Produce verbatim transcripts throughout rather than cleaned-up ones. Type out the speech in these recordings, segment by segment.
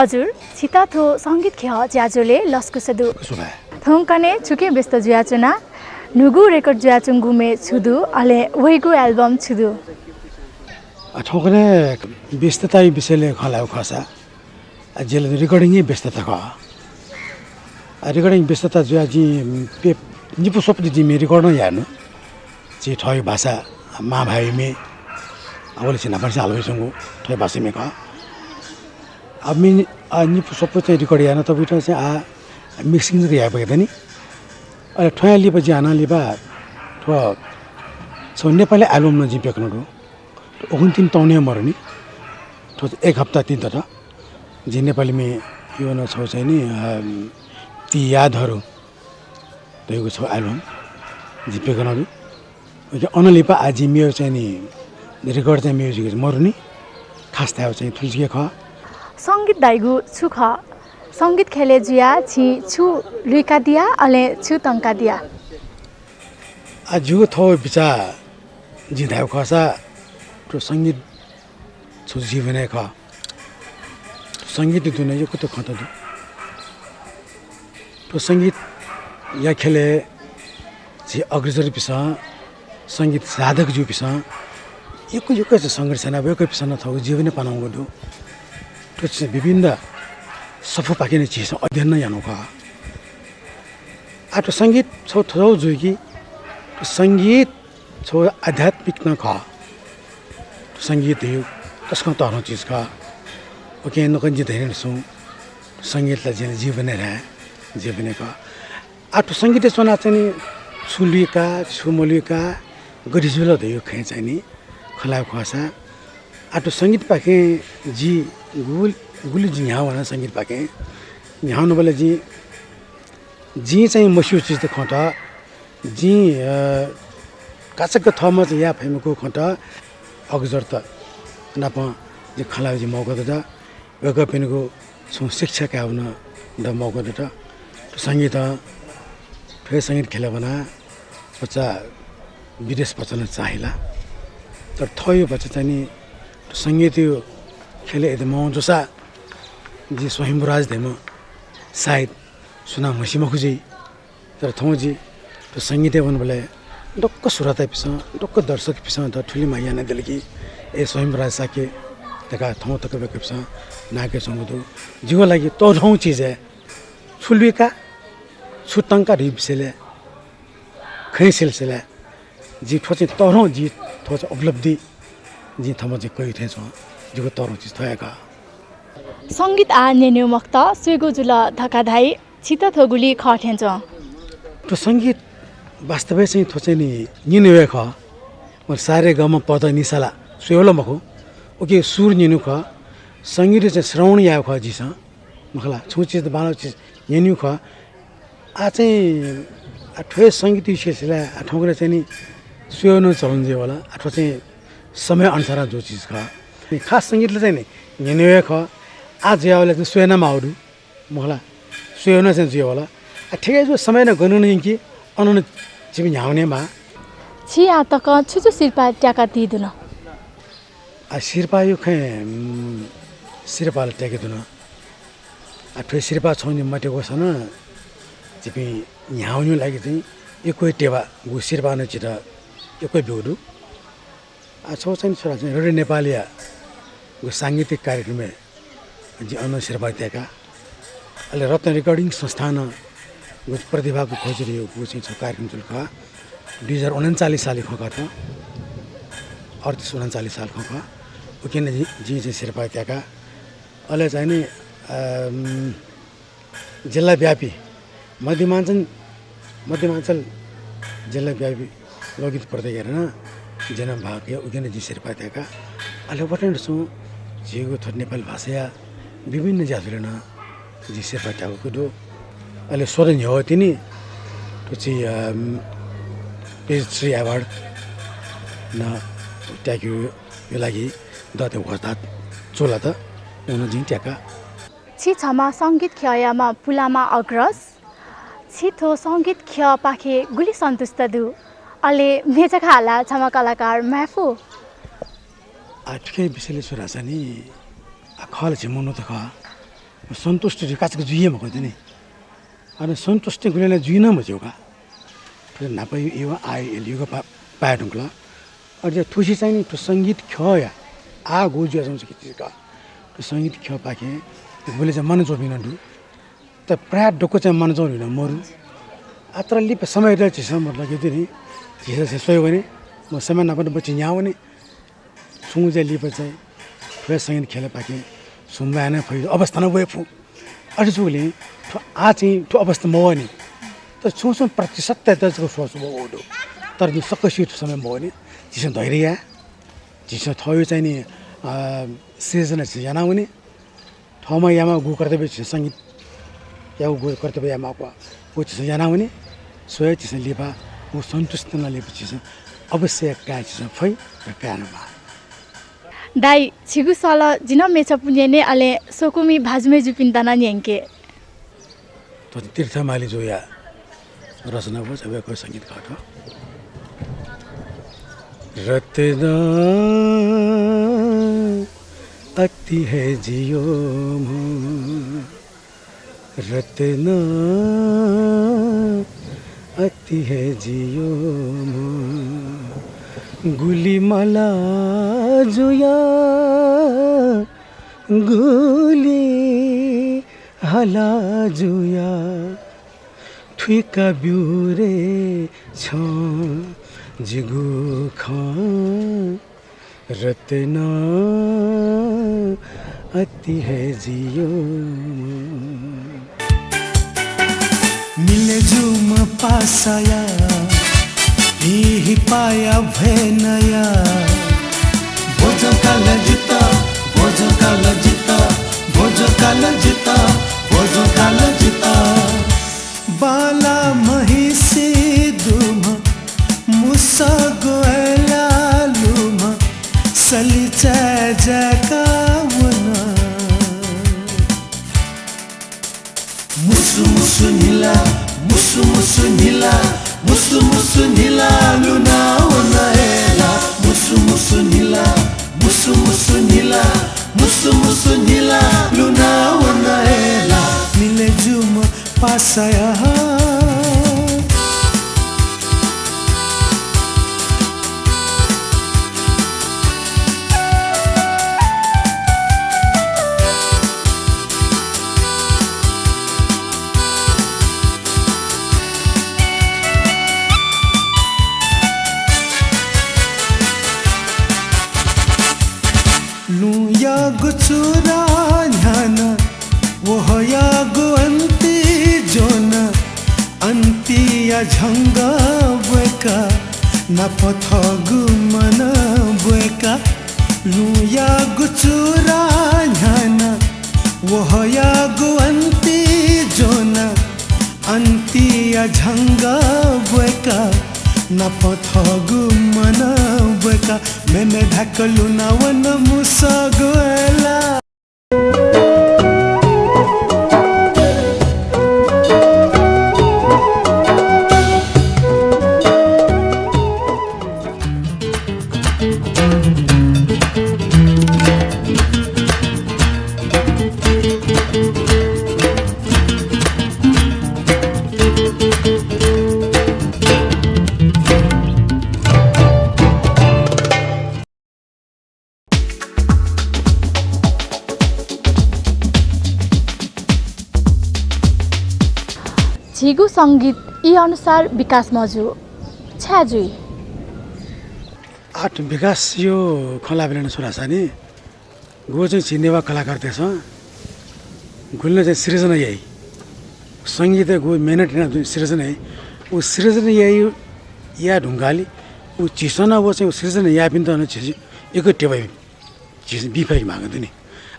हजुर, छितः थ्व संगीत ख्यः ज्याझ्वलय् लसकुस दु। थौंकन्हय् छुकिं व्यस्त जुयाच्वना? न्हूगु record जुयाच्वंगु म्ये छु दु, अले वइगु album छु दु? अ, थौंकन्हय् व्यस्तताया विषयलय् खँ ल्हायेगु खःसा, अ, जिगु recording-य् व्यस्तता खः। अ, recording व्यस्तता जुयाः जिं प्य-, निपु स्वपु जिं म्ये record नं याये नु। झी थःगु भाषा, मांभाय् म्ये, अले झी न्हापांनिसें हालावयाच्वंगु थःगु भाषा म्ये खः। अ, म्ये, अ, निपु स्वपु चाहिँ record याना, तबुइत चाहिँ आ mixing जक याये बगे दनि। अले थ्वया लिपा जिं हानं लिपा थ्व छगू नेपाली album नं जिं प्यकनागु दु। उखुन्हु तिनि तःन्हु हे मरुनि। थ्व एक हप्ता तिनि तत। जिं नेपाली म्ये यो नं छगू चाहिँ नि, अ, ती यादहरू धइगु छगू album जिं प्यकनागु दु। अले अनं लिपा आः जिं म्ये चाहिँ नि record चाहिँ music मरुनि, खास धायेगु चाहिँ थुलि जक खः। संगीत धाइगु छु खः? संगीत ख्यलय् जुयाः छिं छु लुइकादिया, अले छु तंकादिया? आः जिगु थःगु बिचाः जिं धायेगु खःसा, थ्व संगीत छगू जीवन हे खः। संगीत दुने यक्व खँत दु। थ्व संगीतया ख्यलय् झी अग्रजरपिसं, संगीत साधक ज्यूपिसं यक्व यक्व संघर्ष यानाः वय्कःपिसं नं थःगु जीवन हे पानावंगु दु। थ्व विभिन्न सफूपाखें नं झीसं अध्ययन नं यानागु खः। आः थ्व संगीत छगू थज्याःगु जुइ कि थ्व संगीत छगू आध्यात्मिक नं खः। संगीत धइगु तसकं तःधंगु चिज खः। उकिं नकतिनि जिं धयाथें सुं संगीतयात जिं जीवन हे धाये, जीवन हे खः। आः थ्व संगीतय् च्वनाः चाहिँ नि छु लुइका, छु मलुइका, गथे जुल धइगु खँय् चाहिँ नि खँ ल्हायेगु खःसा, आः थ्व संगीतपाखें जि गुल-, गुलि जि न्ह्याः वना संगीतपाखें। न्ह्याः वनाबलय् जिं, जिं चाहिँ मस्यूगु चिजत खँत, जिं, अ, काचाक्क थःम्हं चाहिँ याये फइमखु खँत अग्रजरत नाप जिं खँ ल्हायेगु जिं मौका दत। वय्कःपिनिगु छुं शिक्षा कायेगु नं द मौका दत। थ्व संगीतं, थ्व हे संगीत ख्यलय् वनाः भचा विदेश भचा नं चाःहिला। तर थःगु भचा चाहिँ नि थ्व संगीतया ख्यलय् यदि मवं जूसा जि स्वयम्भूराज धइम्ह सायद सुनां म्हसी मखु जुइ। तर थौं जि थ्व संगीतय् वनाबलय् दक्व श्रोतापिसं, दक्व दर्शकपिसं द थुलि माया यानादिल कि, ए, स्वयम्भूराज शाक्य धकाः थौं तक वय्कःपिसं नां कयाच्वंगु दु। जिगु लागि तःधंगु चिज हे छु लुइका, छु तंका धइगु विषयलय् खँय् सिलसिलाय् जिं थ्व चाहिँ तःधंगु, जिं थ्व चाहिँ उपलब्धि जिं थःम्हं चाहिँ कयागु थें च्वं। जिगु तःधंगु चिज थ्व हे खः। संगीत आः न्यनेगु मखुत, स्वयेगु जुल धकाः धाइ। छित थ्व गुलि खः थें च्वं। थ्व संगीत वास्तवय् चाहिँ थ्व चाहिँ नि न्यनेगु हे खः। सा रे ग म प ध नि सा ला स्वयेगु ला मखु। उकिया सुर न्यनेगु खः। संगीत चाहिँ श्रवण यायेगु खः झीसं। मखु ला, छुं चिज त बांलाःगु चिज न्यनेगु खः। आः चाहिँ, आः थ्व हे संगीतया सिलसिलाय् आः थौंकन्हय् चाहिँ नि स्वयेगु नं चलन जुयावल। आः थ्व चाहिँ समय अनुसारं जूगु चिज खः। खास संगीत ला चाहिँ नि न्यनेगु हे खः। आः जुयावल चाहिँ स्वये नं माःगु दु। मखु ला, स्वयेगु नं चाहिँ जुयावल। आः थथे जुयाः समय नं गन नं यंकी, अन नं झीपिं न्ह्याः वनेमाः। छिं आः तकं छु छु सिरपाः त्याकादी धुन? आः सिरपाःया खँय्, उम्, सिरपाः ला त्याके धुन। आः थ्व सिरपाः छगू निं मत्याःगु सा नं झीपिं न्ह्याः वनेगु लागि चाहिँ यक्व हे तेवागु सिरपाः नं झीत यक्व हे ब्यूगु दु। आः छगू चाहिँ छु धाःसा चाहिँ रेडियो नेपालया गु सांगीतिक कार्यक्रमय् जिं अन सिरपाः त्याका। अले रत्न recording संस्थानं गु प्रतिभागु खोजी धइगु चाहिँ छगू कार्यक्रम जुल खः। दुई हजार उनन्चालिस सालया खँ खः थ्व। अड्तिस उनन्चालिस साल खँ खः। उकिं नं जि, जिं चाहिँ सिरपाः त्याका। अले चाहिँ नि, अम, जिल्लाव्यापी मध्यमाञ्चल, मध्यमाञ्चल जिल्लाव्यापी लोकगीत प्रतियोगिताय् नं जिं नं भाग कया, उकिं नं जिं सिरपाः त्याका। अले वथें तुं झीगु थ्व नेपाली भाषाया विभिन्न ज्याझ्वलय् नं जिं सिरपाः त्याकूगु दु। अले स्वदँ न्ह्यः तिनि थ्व चाहिँ, अम, Page Three Award नं त्याकेगु लागि दते ह्वःताः चूलात नं जिं त्याका। छि छम्ह संगीत ख्यःयाम्ह पुलांम्ह अग्रज। छि थ्व संगीत ख्यःपाखें गुलि सन्तुष्ट दु? अले म्ये जक हालाः छम्ह कलाकार म्वाये फु? आः थुकिया विषयलय् छु धाःसा नि, आः खः ला झी मनूत खः। सन्तुष्टि जुइ काचाक्क जुइ हे मखु नि। अले सन्तुष्टि गुलिं नं जुइ नं मज्यू का। थ्व न्हापा यु-, युवा आः लिउक पा-, पाये धुंकल। अले थुसी चाहिँ नि थ्व संगीत ख्यःया आः गु जुयाच्वंगु खः कि झीसं का। थ्व संगीत ख्यःपाखें गुलि चाहिँ मन च्वंपिं नं दु। तर प्रायः दक्व चाहिँ मन च्वंपिं नं मरु। आ, तर लिपा समय दु झीसं मतलब कि दु नि, झीसं स्वये वने, म समय नाप नाप झी न्ह्याः वने। छुं ज्या लिपा चाहिँ थ्व संगीत ख्यःपाखें सुम्बाय् नं फइ, अवस्था नं वये फु। अथे जूगुलिं थ्व आः चाहिँ थ्व अवस्था मवःनि। तर छुं छुं प्रतिशत तय्‌त जक स्वः स्वः वःगु दु। तर जिं सकसिया थ्व समय मवःनि। झीसं धैर्य याये। झीसं थःगु चाहिँ नि, अ, सिर्जना झीसं यानावने। थःम्हं यायेमाःगु कर्तव्य झीसं संगीत यायेगु कर्तव्य यायेमाःगु व झीसं यानावने। स्वयाः झीसं लिपा व सन्तुष्टि नं लिपा झीसं अवश्य काये झीसं फइ, र काये नं माः। दाइ, छिगु सल जि नं मेचा पुन्यने, अले स्वकुमि भाजु मय्‌जुपिन्त नं न्यंके। थ्व तीर्थ माली जुया रचना व छगू संगीत खः थ्व। रत्न अति हे जियो म्ह, रत्न अति हे जियो म्ह, गुलि मला जुया, गुलि हाला जुया, थुइका ब्यु रे छं जिगु खँ। रत्न अति हे जियो म्ह। मिले जुम्ह पासाया, हिहिपाया भ्वय् नया। भोजं काल जित, भोजं काल जित, भोजं काल जित, भोजं काल जित। बांला महिसि दुम्ह, मुसः ग्वय्‌ला लुम्ह, सलिचय् जाय्‌का वन। मुसु मुसु न्हिला, मुसु मुसु न्हिला, मुसु मुसु न्हिला लुना वन हे ला। मुसु मुसु न्हिला, मुसु मुसु न्हिला, मुसु मुसु न्हिला लुना वन हे ला। मिले जुम्ह पासाया। लुँयागु चुरा न्ह्याना, वहःयागु अन्ति ज्वना, अन्तिया झंगः ब्वय्‌का, नाप थःगु मन ब्वय्‌का। लुँयागु चुरा न्ह्याना, वहःयागु अन्ति ज्वना, अन्तिया झंगः ब्वय्‌का, नाप थःगु मन ब्वय्‌का, मेमे धाय्‌क लुना वन मुसः ग्वय्‌ला। झीगु संगीत ई अनुसार विकास मजू, छाय् जुइ? आः विकासया खँ ल्हायेबलय् नं छु धाःसा नि, गुगु चाहिँ झी नेवाः कलाकारतय्‌सं गुलिं चाहिँ सिर्जना याइ। संगीतय् गुगु मेहनत यानाः जुन सिर्जना याइ, व सिर्जना याइ, याये धुंकाः व झीसं नं व चाहिँ सिर्जना याःपिन्त नं झीसं यक्व टेवा झीसं बी फयेके माःगु दु नि।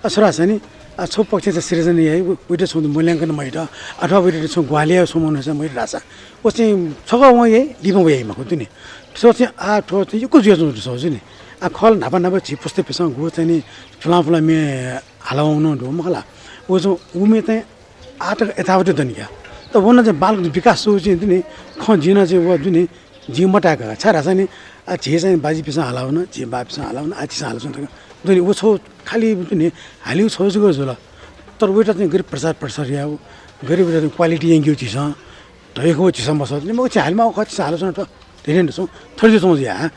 आ, छु धाःसा नि, आ, छगू पक्ष चाहिँ सिर्जना याइ, व, वयात छुं मूल्यांकन मयात, अथवा वयात छुं ग्वाहालि याये छुं मनूतय्‌सं मयात धाःसा, व चाहिँ छकः वं याइ, लिपा वं याइ मखु दु नि। थ्व चाहिँ, आ, थ्व चाहिँ यक्व जुयाच्वंगु दु नि। आ, खः ला न्हापा न्हापा झी पुस्तापिन्सं गुगु चाहिँ नि फुलां फुलां म्ये हाला वंगु नं दु मखु ला। व चाहिँ व म्ये चाहिँ आः तक यथावत दनि का। त व नं चाहिँ बांलाक विकास जूगु चाहिँ दु नि, खँ जिं नं चाहिँ व दु नि, जिं मताय्‌का का। छाय् धाःसा नि, आ, झी चाहिँ बाजीपिन्सं हाला वन, झी बापिन्सं हाला वन, आ, झीसं हाला च्वने धकाः दु नि, व छगू खालि दु नि, हालिगु छगू जक जुल। त तर वयात चाहिँ गरी प्रचार प्रसार याउ, गरी वयात चाहिँ quality यंकेउ झीसं, धयागु झीसं मसः नि, मखु, झी हालेमाःगु खः, झीसं हालाच्वना थ्व, धयाथें दु छौं, थथे जुयाच्वंगु जुया।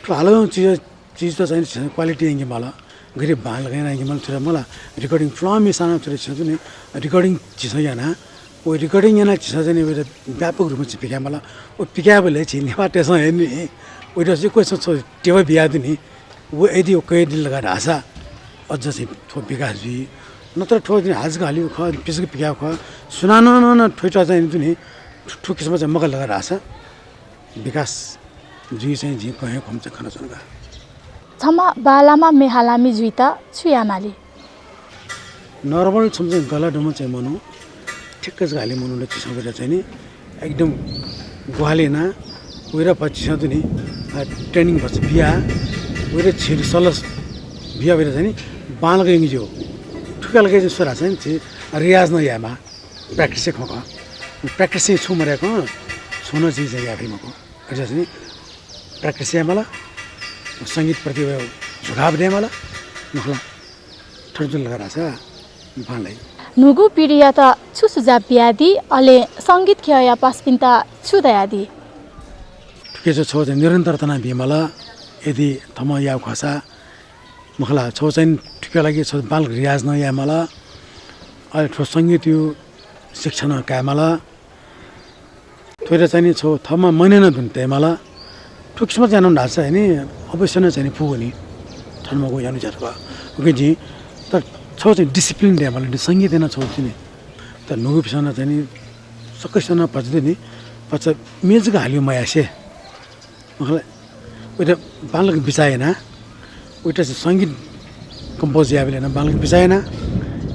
थ्व हालाच्वंगु चिज, चिजत चाहिँ झीसं quality यंके माल, गरी बांलाक याना यंके माल, थुलि मला recording फ्लम मिसाना थुलि छुं नि recording झीसं याना, व recording याना झीसं चाहिँ नि वयात व्यापक रूपमा झी पिकाये माल। व पिकायेबलय् झी नेपाःतय्सं हे नि वयात चाहिँ क्वय् छुं छुं टेवा बियादु नि, व यदि व कयादिल धकाः धाःसा अझ चाहिँ थ्व विकास जुइ। नत्र थ्व चाहिँ हाजक हालिउ खः, पिसक पिकाउ खः, सुनानं नं थ्वयात चाहिँ नि थु, थु किसिमं चाहिँ मखु धकाः धाःसा विकास जुइ चाहिँ जिं कहें खँ चाहिँ खनाच्वना का। छम्ह बांलाःम्ह म्ये हालामि जुइत छु यायेमाली? Normal छम्ह चाहिँ गला दुम्ह चाहिँ मनू, ठिक्क जक हाले मनूत झीसं वयात चाहिँ नि एकदम ग्वाहालि याना, वयात भचा झीसं दु नि, अ, training भचा बिया, वयात झीसं सल्लाह बिया, वयात चाहिँ नि बांलाक यंके ज्यू। थुकिया लागि चाहिँ सुरु चाहिँ नि झी रियाज नं यायेमाः, practice हे खँ खः। Practice हे छुं मदय्कं छुं नं झी चाहिँ याये फइ मखु। अथे जुयाः चाहिँ नि practice याये माल, संगीतप्रति झुकाव दये माल, मखु ला। थथे जुल धकाः धाःसा बांलाइ। न्हूगु पिढीयात छु सुझाव बियादी, अले संगीत ख्यःया पासापिन्त छु धयादी? थुकी चाहिँ छगू चाहिँ निरन्तरता नं बीमाल। यदि थम्हं याःगु खःसा, मखु ला, छगू चाहिँ थुकिया लागि छगू बांलाक रियाज नं याये माल। अले थ्व संगीतया शिक्षा नं काये माल। थ्वयात चाहिँ नि छगू थःम्हं मनय् नं दुने तये माल। थ्व किसिमं चाहिँ यानाः धाःसा नि अवश्य नं चाहिँ नि फुगु नि। थन मखु यानाः ज्या खः। उकिं जिं तर छगू चाहिँ discipline दये माल नि, संगीतय् नं छगू चाहिँ नि। तर न्हूगुपिसं नं चाहिँ नि सकसिनं नं भचा दु नि, भचा म्ये जक हालिउ मयासें, मखु ला, वयात बांलाक बिचाः याना, वयात चाहिँ संगीत compose यायेबलय् नं बांलाक बिचाः याना,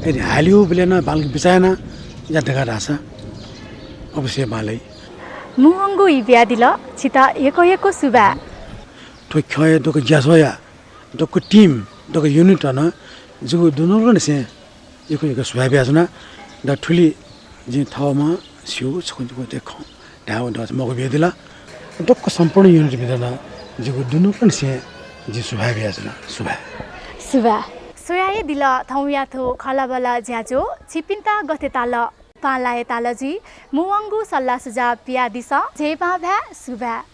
यदि हालिउबलय् नं बांलाक बिचाः याना यात धकाः धाःसा अवश्य बांलाइ। मुंवंगु ई बियादिल, छित यक्व यक्व सुभाय्। थ्व ख्यःया दक्व ज्याझ्वःया, दक्व team, दक्व unit नं जिगु दुनुगलंनिसें यक्व यक्व सुभाय् बियाच्वना। द थुलि जिं थःम्हं स्यू छकू छकू खँ धायेगु दःसा मौका बियादिल। दक्व सम्पूर्ण unit मित नं जिगु दुनुगलंनिसें जिं सुभाय् बियाच्वना। सुभाय्। सुभाय्। स्वयादिल थौंया थ्व खँल्हाबल्हा ज्याझ्वः छिपिन्त गथे ताल? बांलाये ताल जुइ, मुंवंगु सल्लाह सुझाव बियादिसँ। जय बांभाय्, सुभाय्।